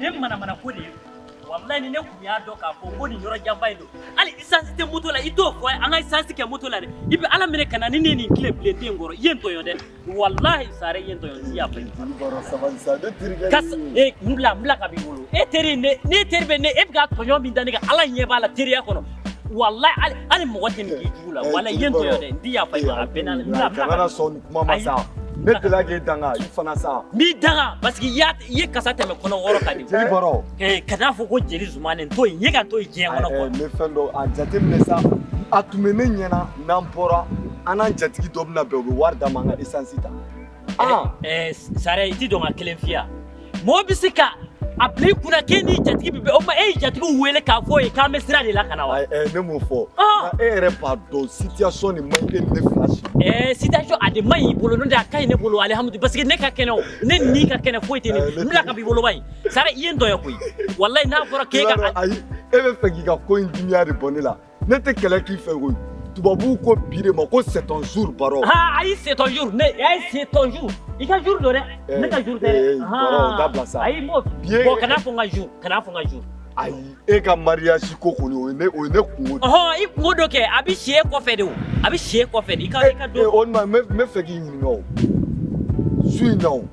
Nin ye manamana ko de ye. Walayi, ni ne tun y'a dɔn k'a fɔ ko nin yɔrɔ janba in don, hali essence tɛ moto la, i t'o fɔ an ka essence kɛ moto la dɛ. I bɛ Ala minɛ ka na ni ne nin tile bilen den kɔrɔ. I ye n tɔɲɔ dɛ, walahi Sare, i ye n tɔɲɔ, n ti yafa i ma. Jeli Baro, sabali sa, ne terikɛ. Ka e n bila ka b'i bolo. E teri, ne teri bɛ ne, e bɛ ka tɔɲɔ min da ne kan, Ala ɲɛ b'a la teriya kɔnɔ. Walahi, hali mɔgɔ tɛ nin k'i jugu la. Walahi, i ye n tɔɲɔ dɛ, n ti yafa i ma. A bɛɛ n'a n bila Kana na sɔn nin kuma ma sa. Ne delila k'e danga, i fana sa. N b'i danga parce que i ye kasa tɛmɛ kɔnɔ wɔɔrɔ kan de. Jeli Baro. Kana fɔ ko jeli Zumane, n to yen, n ye ka to yen diɲɛ kɔnɔ quoi. N bɛ fɛn dɔ a jateminɛ sa. A tun bɛ ne ɲɛna, n'an bɔra, an n'an jatigi dɔ bɛna bɛn, u bɛ wari d'an ma, an ka essence ta. Ah. Sare, i ti dɔn ka kelen f'i ye. Mɔgɔ bɛ se ka a bila i kunna k'e n'i jatigi bɛ bɛn o ma, e y'i jatigi wele k'a fɔ ye k'an bɛ sira de la ka na wa? Ne m'o fɔ. Nka e yɛrɛ b'a dɔn, situation de man ɲi e ni ne fila si. Situation a de man ɲi i bolo, n'o tɛ a ka ɲi ne bolo, alihamudu, parce que ne ka kɛnɛ o, ne ni ka kɛnɛ, foyi tɛ ne. N bila ka b'i bolo ba in. Sare, i ye n tɔɲɔ koyi. Walayi, n'a fɔra k'e ka. Ayi, e bɛ fɛ k'i ka ko in dimiya de bɔ ne la. Ne tɛ kɛlɛ k'i fɛ koyi. Tubabuw ko bi de ma ko c'est ton jour, Baro. Ha, ayi, c'est ton jour. Ne ayi, c'est ton jour. I ka jour don dɛ. Ne ka jour tɛ dɛ. Baro, dabila sa. Ayi, m'o. Bon, kana fɔ n ka jour, kana fɔ n ka jour. Ayi, e ka mariage ko kɔni, o ye ne kungo de. Ɔhɔn, i kungo dɔ kɛ, a bɛ si e kɔfɛ de o. A bɛ si e kɔfɛ de. I ka don. O tuma, n bɛ fɛ k'i ɲininka o. Su in na o,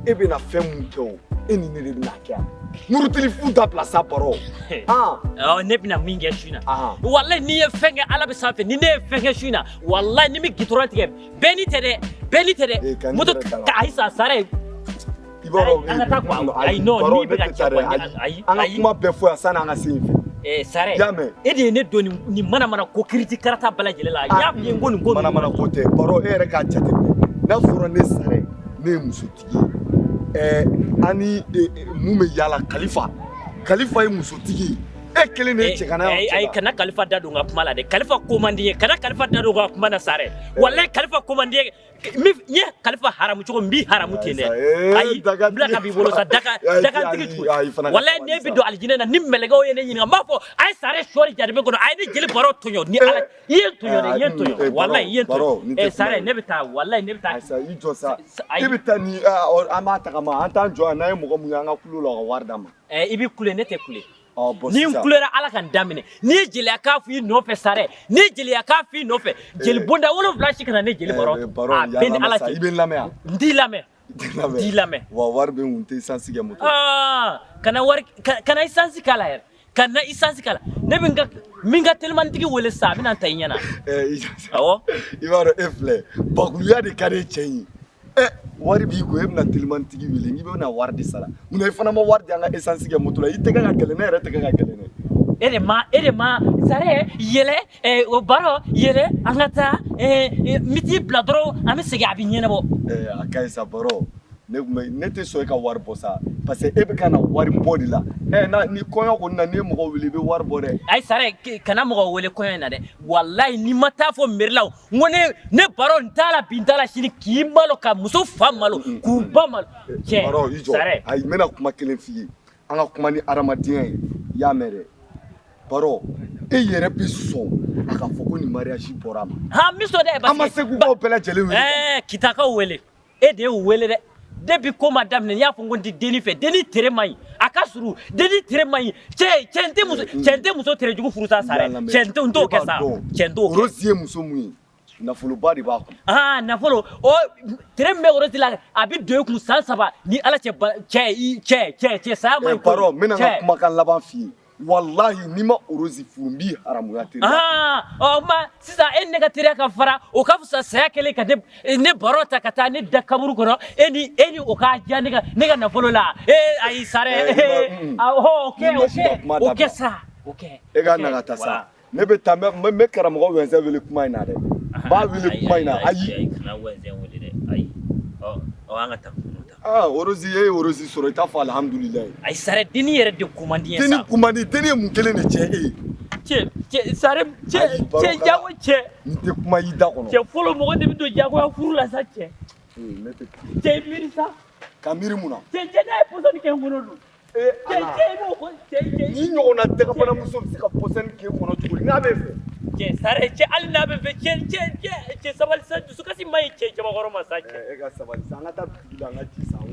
e bɛna fɛn mun kɛ o, e ni ne de bɛna kɛ yan. Murutili fu dabila sa, Baro. Ɔ, ne bɛna min kɛ su in na. Walayi, n'i ye fɛn kɛ, Ala bɛ sanfɛ, ni ne ye fɛn kɛ su in na, walayi, ni bɛ gitɔrɔn tigɛ, bɛɛ ni tɛ dɛ, bɛɛ ni tɛ dɛ. Moto ka ayi sa, Sare. I b'a dɔn. An ka taa quoi. Ayi, non, n'i bɛ ka cɛ quoi. Ayi. An ka kuma bɛɛ fɔ yan sanni an ka se yen fɛ. Sare. I y'a mɛn. E de ye ne don nin manamana ko kiriti karata bɛɛ lajɛlen la. N y'a f'i ye n ko nin ko. Manamana ko tɛ, Baro, e yɛrɛ k'a jateminɛ. N'a fɔra ne Sare, ne ye musotigi ye. Ani mun bɛ yaala Kalifa? Kalifa ye musotigi ye. E kelen de ye cɛgana ye. Ayi, kana Kalifa da don n ka kuma la dɛ. Kalifa ko man di n ye. Kana Kalifa da don n ka kuma na, Sare. Walayi, Kalifa ko man di n ye. N ye Kalifa haramu cogo min, n b'i haramu ten dɛ. Ayi, n bila ka b'i bolo sa, daga dagantigi tugun. Walayi, ne bɛ don alijinɛ na, ni mɛlɛkɛw ye ne ɲininka, n b'a fɔ a ye Sare sɔɔri jarimɛ kɔnɔ, a ye ne jeli Baro tɔɲɔ ni Ala. I ye n tɔɲɔ dɛ, i ye n tɔɲɔ. Walayi, i ye n tɔɲɔ. Sare, ne bɛ taa, walayi, ne bɛ taa. Ayisa, i jɔ sa. I bɛ taa ni an b'a tagama, an t'an jɔ yan, n'an ye mɔgɔ mun ye an ka kulo la, o ka wari d'an ma. I bɛ kule, ne tɛ kule. Ni n kulera, Ala ka n daminɛ. N'i ye jeliya kan f'i nɔfɛ, Sare, n'i ye jeliya kan f'i nɔfɛ, jeli bonda 7 si kana ne jeli Baro. A bɛɛ ni Ala cɛ. I bɛ n lamɛn yan. N t'i lamɛn. N t'i lamɛn. Wa wari bɛ n kun, n tɛ essence kɛ moto. Kana wari, kana essence k'a la yɛrɛ. Kana essence k'a la. Ne bɛ n ka min ka telimantigi wele sisan, a bɛna n ta i ɲɛna. Awɔ. I b'a dɔn, e filɛ, bakuluya de ka di e cɛ in ye. Wari b'i kun, e bɛna telimantigi wele n'i bɛna wari de sara. Munna i fana ma wari di an ka essence kɛ moto la? I tɛgɛ ka gɛlɛn, ne yɛrɛ tɛgɛ ka gɛlɛn dɛ. E de ma Sare, yɛlɛ o Baro, yɛlɛ an ka taa. N bɛ t'i bila dɔrɔn, an bɛ segin, a bɛ ɲɛnabɔ. A ka ɲi sa, Baro. Ne kun bɛ, ne tɛ sɔn e ka wari bɔ sa, parce que e bɛ ka na wari bɔ de la. Na ni kɔɲɔ kɔni na, n'i ye mɔgɔ wele, i bɛ wari bɔ dɛ. Ayi Sare, kana mɔgɔ wele kɔɲɔ in na dɛ. Walayi, n'i ma taa fɔ mairie la, n ko ne Baro, n t'a la bi, n t'a la sini, k'i malo ka muso fa malo k'u ba malo. Cɛ Baro, i jɔ. Ayi, n bɛna kuma kelen f'i ye. An ka kuma ni adamadenya ye, i y'a mɛn dɛ. Baro, e yɛrɛ bɛ sɔn a ka fɔ ko nin mariage bɔra a ma? Han, n bɛ sɔn dɛ. An ma Segukaw bɛɛ lajɛlen wele. Kitakaw wele, e de y'u wele dɛ. Depuis ko ma daminɛ, n y'a fɔ n ko n tɛ denni fɛ, denni tere man ɲi, a ka surun, denni tere man ɲi. Cɛ, n tɛ muso, cɛ, n tɛ muso tere jugu furu sa, Sare. Cɛ, n t'o kɛ sa, cɛ, n t'o kɛ. Rose ye muso mun ye, nafoloba de b'a kun. Aa, nafolo o tere min bɛ Rose la, a bɛ don e kun san 3 ni Ala cɛ. Cɛ, cɛ, cɛ, cɛ, saya man ɲi. Baro, n bɛna n ka kumakan laban f'i ye. Walahi, n'i ma Rose furu, n b'i haramuya teriya. Aa, ɔ ma sisan, e ni ne ka teriya ka fara, o ka fisa saya kɛlen ka ne Baro ta ka taa ne da kaburu kɔnɔ, e ni o k'a diya ne ka nafolo la. Ayi Sare, o kɛ, o kɛ, o kɛ sa, o kɛ. E ka na ka taa sa. Ne bɛ taa, n bɛ karamɔgɔ Wɛnsɛn wele kuma in na dɛ. N b'a wele kuma in na. Ayi. Kana Wɛnsɛn wele dɛ, ayi. Ɔ an ka taa. Aa, Rose, e ye Rose sɔrɔ, i t'a fɔ alihamudulilayi. Ayi Sare, denni yɛrɛ de ko man di n ye sa. Denni ko man di, denni ye mun kelen de cɛ e ye? Cɛ, cɛ, Sare, cɛ, cɛ, jago cɛ. Nin tɛ kuma y'i da kɔnɔ. Cɛ, fɔlɔ mɔgɔ de bɛ don jagoya furu la sa, cɛ. Ne tɛ. Cɛ, i miiri sa. Ka miiri mun na? Cɛ, cɛ, n'a ye pɔsɔni kɛ n kɔnɔ dun? Cɛ, cɛ, i b'o ko cɛ, cɛ. Ni ɲɔgɔnna dagabanamuso bɛ se ka pɔsɔni k'e kɔnɔ cogo di n'a b'e fɛ? Cɛ, Sare, cɛ, hali n'a bɛ fɛ, cɛ, cɛ, cɛ, cɛ, sabali sa, dusukasi man ɲi cɛ cɛbakɔrɔ ma sa, cɛ. E ka sabali sa, an ka taa bitigi la, an ka ji san o.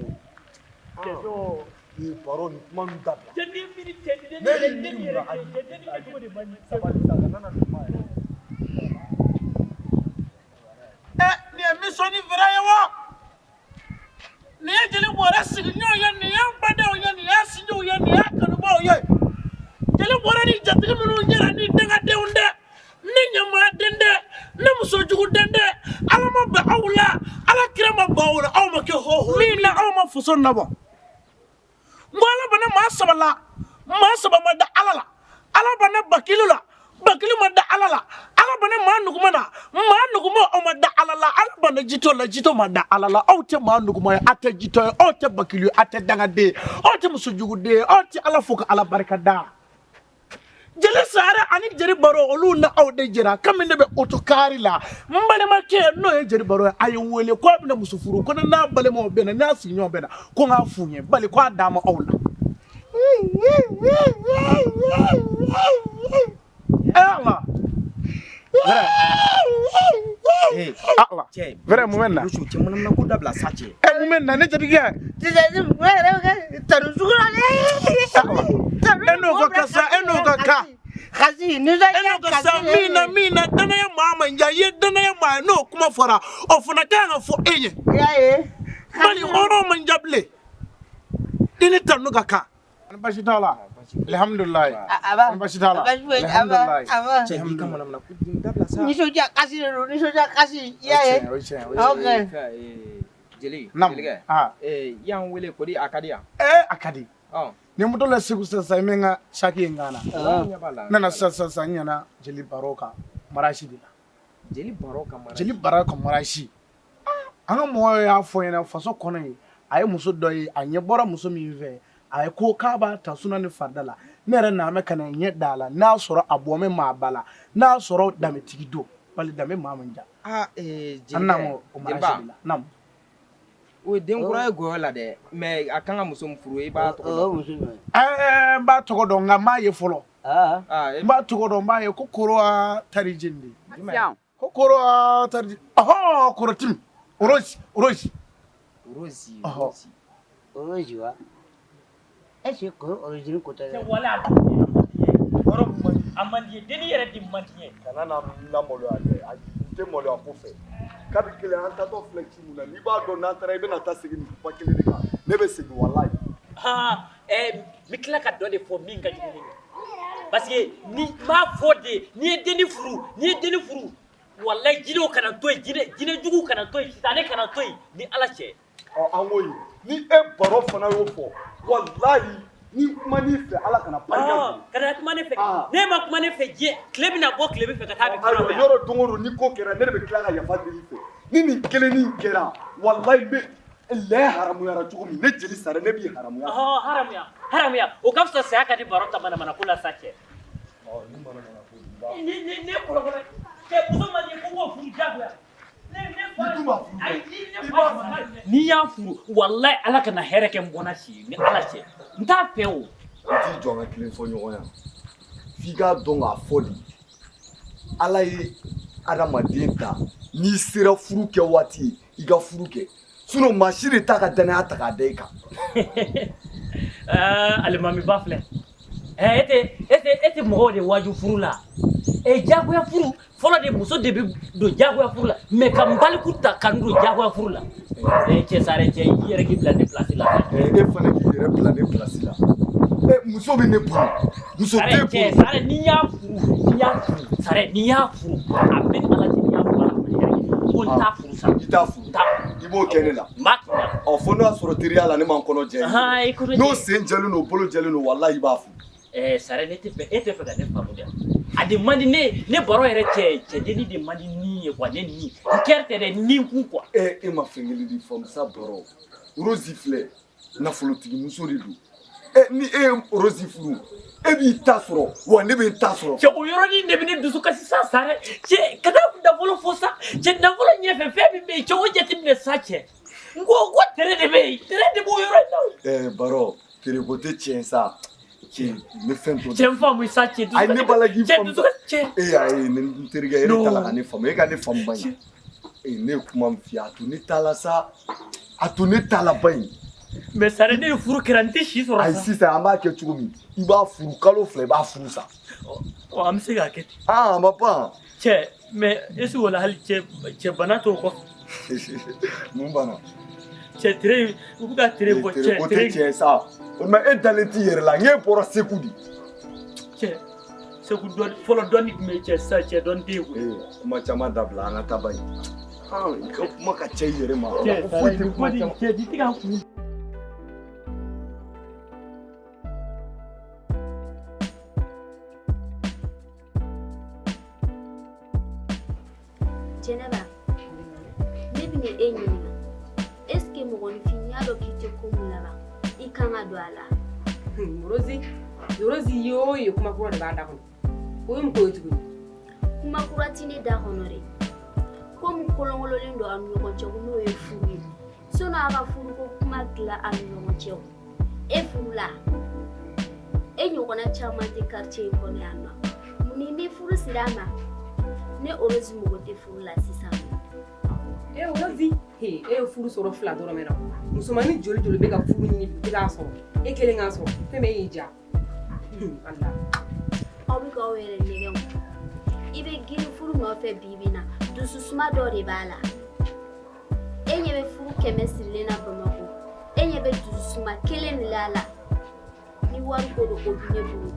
Cɛ, non. Ee Baro, nin kuma ninnu dabila. Cɛ, n'i miiri, cɛ, Ne y'i miiri mun na? cɛ, denni kɛcogo de man ɲi. Sabali sa, kana na nin kuma yɛrɛ. Ɛ, nin ye misɔnni fɛrɛ ye wa? Nin ye jeli bɔrɛ sigiɲɔgɔn ye, nin y'an badenw ye, nin y'a sinjiw ye, nin y'a kanubaw ye. Jeli bɔrɛ ni jatigi minnu ɲɛna, ni dangadenw dɛ, ni ɲamaden dɛ, ni musojuguden dɛ, Ala ma bɛn aw la, Ala kira ma ban aw la, aw ma kɛ hɔhɔ min na, aw ma faso nabɔ. N ko Ala bana maa saba la, maa saba ma da Ala la. Ala bana bakilu la, bakilu ma da Ala la. Ala bana maa nuguma na, maa nuguma aw ma da Ala la. Ala bana jitɔ la, jitɔ ma da Ala la. Aw tɛ maa nuguma ye, aw tɛ jitɔ ye, aw tɛ bakilu ye, aw tɛ dangaden ye, aw tɛ musojuguden ye, aw tɛ Ala fo ka Ala barika da. Jeli Sare ani jeli Baro, olu na aw de jɛra. Kami ne bɛ otokari la, n balimakɛ n'o ye jeli Baro ye, a ye n wele ko a bɛna muso furu, ko n'a balimaw bɛnna, n'a sigiɲɔgɔn bɛnna, ko n k'a f'u ɲɛ bali ko a d'a ma aw la. Eh Allah. Ala. Vrai, mun bɛ na? Cɛ, manamana ko dabila sa, cɛ. Ɛ, mun bɛ na ne jatigɛ? Tanu sugu la. E n'o ka kan sa, e n'o ka kan. Kasi E n'o ka sa min na, min na danaya maa ma ja, i ye danaya maa ye, n'o kuma fɔra, o fana kan ka fɔ e ye. Y'a ye. Bali hɔrɔn man ja bilen. I ni tanu ka kan. Basi t'a la. Alhamdulilayi. Aba. Basi t'a la. Basi foyi, aba. Alhamdulilayi. Aba. Cɛ, i ka manamana ko dabila sa. Nisɔndiya kasi de don, nisɔndiya kasi. I y'a ye. O ye tiɲɛ ye, o ye tiɲɛ. Ok. Jeli. Naam. Jelikɛ. Ah. I y'an wele ko di, a ka di yan? Eh, a ka di. Ɔ. Ni moto la Segu sisan, i bɛ n ka saki ye n kan na. Ɲɛ b'a la. N nana sisan sisan, n ɲana jeli Baro kan mariage de la. Jeli Baro ka mara. Jeli Baro ka mariage. An ka mɔgɔw y'a fɔ n ɲɛna faso kɔnɔ yen, a ye muso dɔ ye, a ɲɛ bɔra muso min fɛ, a ye ko k'a b'a ta suna ni farida la. Ne yɛrɛ nana ka na ɲɛ da a la, n'a sɔrɔ a bɔ mɛ maa ba la, n'a sɔrɔ danbetigi don, bali danbe maa man ja. Ah, ee. An nana o mariage de la. Naamu. O ye den kura ye gɔyɔ la dɛ, mais a kan ka muso min furu, i b'a tɔgɔ O dɔn? muso jumɛn? Ɛɛ, n b'a tɔgɔ dɔn, nka n m'a ye fɔlɔ. Ah. Ah, N b'a tɔgɔ dɔn, n b'a ye ko Korowa Tarijini de. Jumɛn? Ko Korowa Tariji. Ɔhɔn, Korotim. Rose, Rose. Rosi. Ɔhɔ. Rosi. Oroji wa? Est-ce que koro origine ko tɛ Cɛ, dɛ? wala a man di ye. Baro, mun man di? A man di ye, denni yɛrɛ de man di ye. Kana na lamaloya dɛ, ayi, n tɛ maloya ko fɛ. Kabi kelen an taatɔ filɛ ci mun na, n'i b'a dɔn n'an taara i bɛna taa segin nin kuma kelen de kan, ne bɛ segin walayi. Han, ɛ, n bɛ tila ka dɔ de fɔ min ka jugu ni nin ye, parce que ni n b'a fɔ de, n'i ye denni furu, n'i ye denni furu, walayi jinɛw kana to yen, jinɛ juguw kana to yen, sitanɛ kana to yen, ni Ala cɛ. Ɔ, an k'o ye ni e Baro fana y'o fɔ, walayi ni kuma n'i fɛ, Ala kana barika don. Kana kuma ne fɛ. Ah. Ne ma kuma ne fɛ, diɲɛ tile bɛna bɔ tile bɛ fɛ ka taa bi kɔrɔ Ayiwa, yan. yɔrɔ don o don ni ko kɛra, ne de bɛ tila ka yafa deli i fɛ. Ni nin kelennin kɛra, walayi n bɛ lɛ haramuyara cogo min, ne jeli sara, ne b'i haramuya. Ɔhɔn, haramuya, haramuya, o ka fisa saya ka di Baro ta manamana ko la sa, cɛ. Ɔ, ni manamana ko don, i b'a Ne kɔrɔkɔrɔ cɛ, muso man di ye ko n k'o furu diyagoya. Ne fa I dun b'a furu dɛ. Ayi, ni ne I fa b'a furu. N'i y'a furu, walayi Ala kana hɛrɛ kɛ n bɔnna si ye, ni Ala cɛ, n t'a fɛ o. I t'i jɔ an ka kelen fɔ ɲɔgɔn ya, f'i k'a dɔn k'a fɔ de, Ala ye adamaden ta, n'i sera furu kɛ waati ye, i ka furu kɛ, sinon maa si de t'a ka danaya ta k'a da i kan. Aa, alimami ba filɛ, ɛ, e tɛ mɔgɔw de waaju furu la. Ɛ, jagoya furu fɔlɔ de, muso de bɛ don jagoya furu la, mais ka n baliku ta ka n don jagoya furu la, ɛ, cɛ sare, cɛ, i yɛrɛ k'i bila ne place la. Ɛ, e fana k'i yɛrɛ bila ne place la. Ɛ, muso bɛ ne bolo, muso Sare, t'e cɛ bolo. Sare, n'i y'a furu, n'i y'a furu, sare, n'i y'a furu, a bɛ ni Ala cɛ, n'i y'a furu, Ala kana hɛrɛ kɛ ko n t'a furu sa. I t'a furu? N t'a furu. I b'o kɛ ne la? N b'a k'i la. Ɔ, fo n'o y'a sɔrɔ teriya la, ne m'an kɔnɔ jɛ i Ahan, i bolo. kɔnɔ N'o jɛ. sen jɛlen don, bolo jɛlen don, walayi i b'a furu. Ɛɛ, sare, ne tɛ fɛ, e tɛ fɛ ka ne faamu dɛ. A de man di ne, ne Baro yɛrɛ, cɛ, cɛdenni de man di ni ye quoi, ne ni n kɛrɛ tɛ dɛ, ni kun quoi. Ɛ, e ma fɛn kelen de faamu sa, Baro. Rosi filɛ, nafolotigi muso de don. Ɛ, ni e ye Rosi furu, e b'i ta sɔrɔ wa, ne bɛ n ta sɔrɔ. Cɛ, o yɔrɔnin de bɛ ne dusu kasi sa, sare, cɛ, ka taa nafolo fɔ sa, cɛ, nafolo ɲɛfɛ fɛn min bɛ yen, cɛ, o jateminɛ sa, cɛ, n ko tere de bɛ yen, tere de b'o yɔrɔ in na o. Ɛ, Baro, tereko tɛ tiɲɛ sa, cɛ, n bɛ fɛn dɔ. Cɛ, n faamu sa, cɛ, dusu Ayi, ne b'a la k'i cɛ faamu. Dusu cɛ. E ayi, ne n terikɛ, e de t'a la ka ne faamu, e ka ne faamu ba in. E, ne ye kuma min f'i ye, a to ne ta la sa, a to ne ta la ba in. Mais Sare, ne ye furu kɛra, n tɛ si sɔrɔ. Ayi. Sa. Sisan an b'a kɛ cogo min, i b'a furu kalo 2, i b'a furu sa. Ɔ, an bɛ se k'a kɛ ten. Ah, a ma pan. Cɛ, mais est ce que o la hali cɛ, cɛ bana t'o kɔfɛ? Mun banna? Cɛ, tere, u bɛ ka tere bɔ cɛ. O tɛ Tere. tiɲɛ sa, o tuma e dalen t'i yɛrɛ la, n k'e bɔra Segu de. Cɛ, Segu dɔɔni fɔlɔ, dɔɔni tun bɛ yen cɛ, sisan cɛ, dɔɔni tɛ yen koyi. Ee, kuma caman dabila, an ka taa ba ye. Ah, i ka kuma ka ca i yɛrɛ ma. Cɛ, foyi Sare, tɛ nin ko kuma nin caman. cɛ, nin tɛ ka n kun. Jɛnɛba, ne bɛna e ɲininka, est ce que mɔgɔninfin y'a dɔn k'i tɛ ko mun laban, i kan ka don a la? Rosi, Rosi ye o ye, kuma kura de b'a da kɔnɔ. O ye mun ko ye tuguni? Kuma kura ti ne da kɔnɔ dɛ. Ko min kolonkolonlen don aw ni ɲɔgɔn cɛ, ko n'o ye furu ye, sɔnni aw ka furuko kuma dilan aw ni ɲɔgɔn cɛ, o e furula, e ɲɔgɔnna caman tɛ quartier in kɔnɔ yan nɔ. Mun ni ni furu sera a ma? Ne Orozi mago tɛ furu la sisan. E Rosi, he, e ye furu sɔrɔ fila dɔrɔn na. Musomanin joli joli bɛ ka furu ɲini bi, u tɛ k'a sɔrɔ. E kelen k'a sɔrɔ, fɛn bɛɛ y'i diya. Allah. Aw bɛ k'aw yɛrɛ nɛgɛn o. I bɛ girin furu nɔfɛ bi bi in na, dususuma dɔ de b'a la. E ɲɛ bɛ furu 100 sirilen na Bamakɔ, e ɲɛ bɛ dususuma kelen de la a la. Ni wari ko don, o bɛ ne bolo.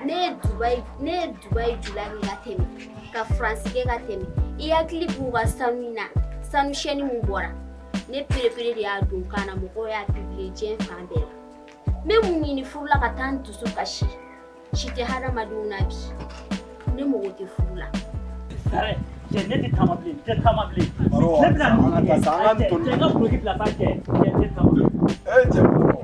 Ne ye Dubayi jula kɛ ka tɛmɛ, ka Faransi kɛ ka tɛmɛ. I hakili b'u ka sanu in na, sanu sɛni mun bɔra, ne perepere de y'a don kan na, mɔgɔw y'a publier diɲɛ fan bɛɛ la. N bɛ mun ɲini furu la ka taa n dusu kasi? Si tɛ hadamadenw na bi. Ne mago tɛ furu la. Sare, cɛ, ne tɛ taama bilen, n tɛ taama bilen. Baro, Ne bɛna an ka taa sa, an ka cɛ, nin cɛ, n ka kuloki bila sa, cɛ, cɛ, n tɛ taama. E cɛ, Baro.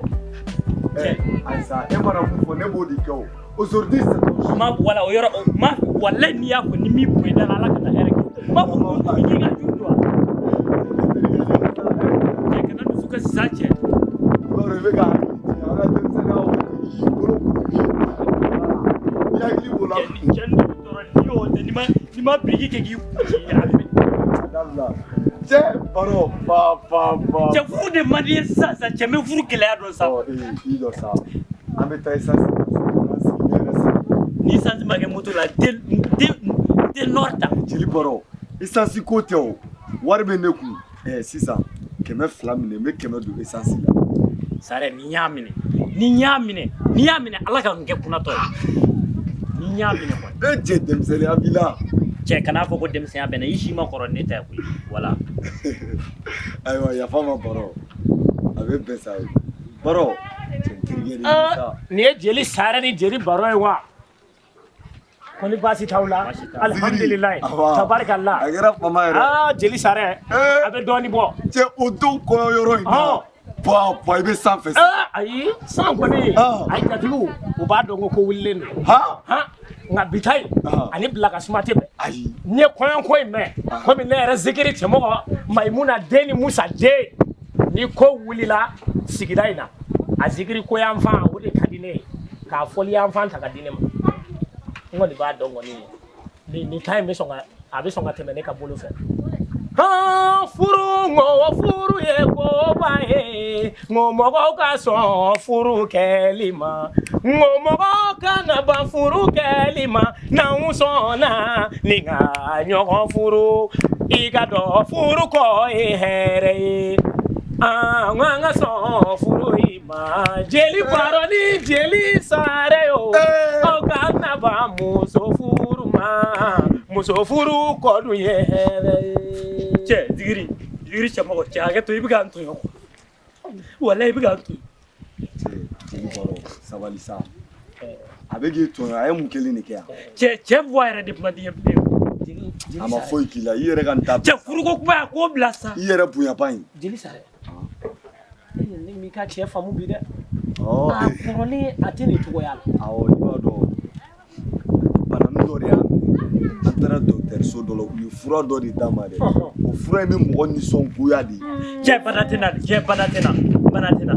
Cɛ. Ayi sa, e mana mun fɔ, ne b'o de kɛ o. Aujourd'hui c'est ton jour. Ma wala o yɔrɔ o ma, walayi n'i y'a fɔ ni min bonya da la, Ala ka na hɛrɛ kɛ. N b'a fɔ ko i k'i ka juru don wa? Cɛ, kana dusu kasi sa, cɛ. I b'a dɔn, i bɛ ka hakili jigin an ka denmisɛnninya waati, i bolo kuru. I hakili b'o la. Cɛ, ni cɛ nin tɔɔrɔ, n'i y'o tɛ, n'i ma biriki kɛ k'i ci, a bɛ. Dabila. Cɛ, Baro, ba ba ba. Cɛ, furu de man di n ye sisan sa, cɛ, n bɛ furu gɛlɛya dɔn sa. Ɔ, ee, i jɔ sa. An bɛ taa essence ta so, ka na sigi ne yɛrɛ sigi. Ni essence ma kɛ moto la, den den den nord ta. Jeli Baro, essence ko tɛ o. Wari bɛ ne kun. Ɛ, sisan 200 minɛ, n bɛ 100 don essence la. Sare, ni y'a minɛ, ni y'a minɛ, ni y'a minɛ, Ala ka n kɛ kunnatɔ ye ni y'a minɛ kɔni. E cɛ, denmisɛnninya b'i la. Cɛ, kan'a fɔ ko denmisɛnya bɛ n na, i si ma kɔrɔ ni ne ta ye koyi, wala. Ayiwa, yafa ma Baro. A bɛ bɛn sa ye. Baro, cɛ, n terikɛ de ye sa. Nin ye jeli Sare ni jeli Baro ye wa? Ko ni baasi t'aw la? Baasi t'a la. Alihamdulilayi. Awa. Tabarikala. A kɛra fama yɛrɛ. Aa, jeli Sare, Eh. a bɛ dɔɔnin bɔ. Cɛ, o don kɔɲɔ yɔrɔ in na. Ba ba, i bɛ sanfɛ sa. Aa, ayi, san kɔni, ayi, jatigiw u b'a dɔn ko ko wulilen don. Han? Han, nka bi ta in, ani bila ka suma tɛ bɛn. Ayi. N ye kɔɲɔko in mɛn, komi ne yɛrɛ zikiri cɛmɔgɔ Mayimuna den ni Musa den, ni ko wulila sigida in na, a zikiri ko yan fan, o de ka di ne ye k'a fɔli yan fan ta ka di ne ma. N kɔni b'a dɔn kɔni, nin ta in bɛ sɔn ka, a bɛ sɔn ka tɛmɛ ne ka bolo fɛ. Han, furu ŋo, furu ye koba ye, ŋo mɔgɔw ka sɔn furu kɛli ma, ŋo mɔgɔw kana ban furu kɛli ma. N'anw sɔnna ni ka ɲɔgɔn furu, i ka dɔn furu kɔ ye hɛrɛ ye. An an ka sɔn furu in ma. Jeli Baro ni jeli Sare o, aw ka na ban muso furu ma, muso furu kɔ dun ye hɛrɛ ye. Cɛ, zikiri, zikiri cɛmɔgɔ, cɛ, hakɛ to, i bɛ ka n tɔɲɔ, walayi, i bɛ ka n tɔɲɔ. Cɛ, jeli Baro, sabali sa. A bɛ k'i tɔɲɔ, a ye mun kelen de kɛ yan? Cɛ, cɛ voix yɛrɛ de man di n ye bilen. A ma foyi k'i la, i yɛrɛ ka nin ta. Cɛ, furuko kuma, a k'o bila sa. I yɛrɛ bonya ba in. Jeli Sare, ne m'i ka cɛ faamu bi dɛ. Ɔ. A kɔrɔlen, a tɛ nin cogoya la. Awɔ, i b'a dɔn, bananin dɔ de y'a minɛ. An taara dɔgɔtɔrɔso dɔ la, u ye fura dɔ de d'a ma dɛ. O fura in bɛ mɔgɔ nisɔngoya de. Cɛ, bana tɛ na, cɛ, bana tɛ na, bana tɛ na.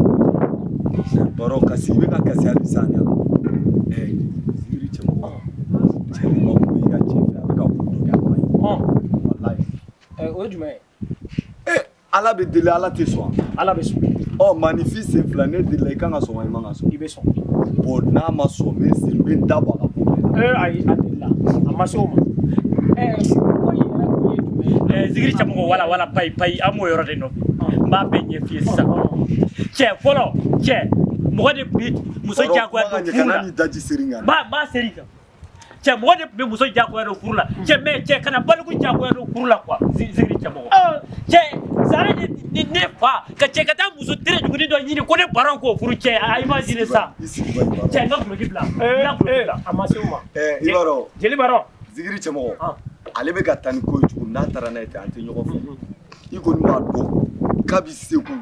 Baro, kasi, i bɛ ka kasi hali sisan yan. Ɛ, zikiri cɛmɔgɔ, cɛ nin ma kun bɛ i ka cɛ fɛ, a bɛ ka ko dɔ kɛ, a ma ɲi. Walayi. O ye jumɛn ye? E, Ala bɛ deli, Ala tɛ sɔn. Ala bɛ sɔn. Ɔ, maanifin sen fila, ne delila, i kan ka sɔn wa, i man ka sɔn? I bɛ sɔn. Bon, n'a ma sɔn, n bɛ sen, n bɛ n da bɔ a ka ko bɛɛ la. Ee ayi, a delila, a ma se o ma. Ko in yɛrɛ kun ye jumɛn ye? Zigiri cɛmɔgɔ, wala wala, payi payi, an b'o yɔrɔ de nɔfɛ, n b'a bɛɛ ɲɛf'i ye sisan. Cɛ fɔlɔ, cɛ mɔgɔ de tun bɛ muso jagoya don furu la. Kana ni daji seri n kan. N b'a seri kan. Cɛ, mɔgɔ de tun bɛ muso jagoya don furu la, cɛ, mais cɛ kana baliku jagoya don furu la quoi. Zigiri cɛmɔgɔ, cɛ, sare de ni ne fa ka cɛ ka taa muso tere juguni dɔ ɲini ko ne baron k'o furu. Cɛ, a imagine ça. I sigi ba, i Cɛ, n ka guloki bila, n ka guloki bila. A ma se o ma. I b'a dɔn. Jeli baron. Zigiri cɛmɔgɔ, ale bɛ ka taa ni ko ye cogo min, n'a taara n'a ye ten, an tɛ ɲɔgɔn fɛ. I kɔni b'a dɔn kabi Segu,